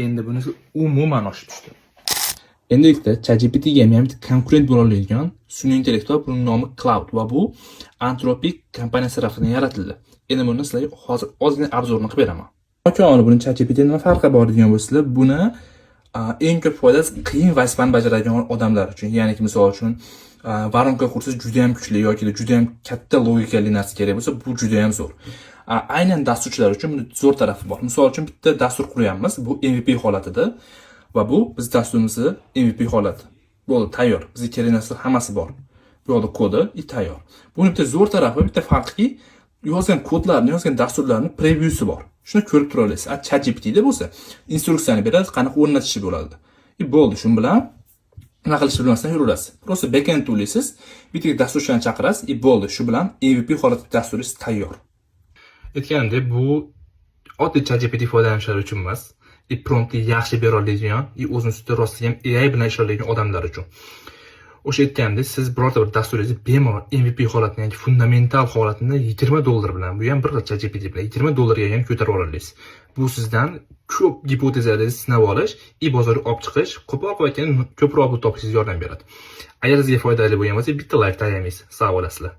Endi bunisi umuman oshib tushdi. Endilikda ChatGPTga ham konkurent bo'la oladigan sun'iy intellekt bor. Buning nomi Claude va bu Anthropic kompaniyasi tarafidan yaratildi. Endi buni sizlarga hozir ozgina обзор ini qilib beraman. Ochig'ini, buni ChatGPT nima farqi bor degan bo'lsalar, buni eng ko'p foydasi qiyin vazifani bajaradigan odamlar uchun. Ya'niki, misol uchun, воронка qursangiz, juda ham kuchli yoki juda ham katta logikali narsa kerak bo'lsa, bu juda ham zo'r. Aynan dasturchilar uchun buni zo'r tarafi bor. Misol uchun, bitta dastur quryapmiz, bu MVP holatida va bu biz dasturimizni MVP holati. Bo'ldi, tayyor. Bizga kerak narsalar hammasi bor. Bu yoqda kodi и tayyor. Buni bitta zo'r tarafi, bitta farqiki, yozgan kodlarni, yozgan dasturlarni превью si bor. Shuni ko'rib tura olasiz. A ChatGPTda bo'lsa, instruksiyani beradi, qanaqa o'rnatishi bo'ladi. И bo'ldi, shu bilan nima qilishni bilmasdan yuraverasiz. Просто backend to'laysiz, bitta dasturchini chaqirasiz, и bo'ldi. Shu bilan MVP holatida dasturingiz tayyor. Aytganimdek, bu oddiy ChatGPT foydalanuvchilari uchun emas, и promptni yaxshi bera oladigan, и o'zini ustida rostdan ham AI bilan ishlay oladigan odamlar uchun. O'sha aytganimdek, siz birorta bir dasturingizni bemalol MVP holatini, ya'ni fundamental holatini 20 dollar bilan, bu ham bir xil ChatGPT bilan 20 dollarga ham ko'tarib ola olasiz. Bu sizdan ko'p gipotezalarni sinab olish и bozorga olib chiqish, qo'pol qilib aytganda, ko'proq pul topishingizga yordam beradi. Agar sizga foydali bo'lgan bo'lsa, bitta like ayamaysiz. Sog' bo'lasizlar.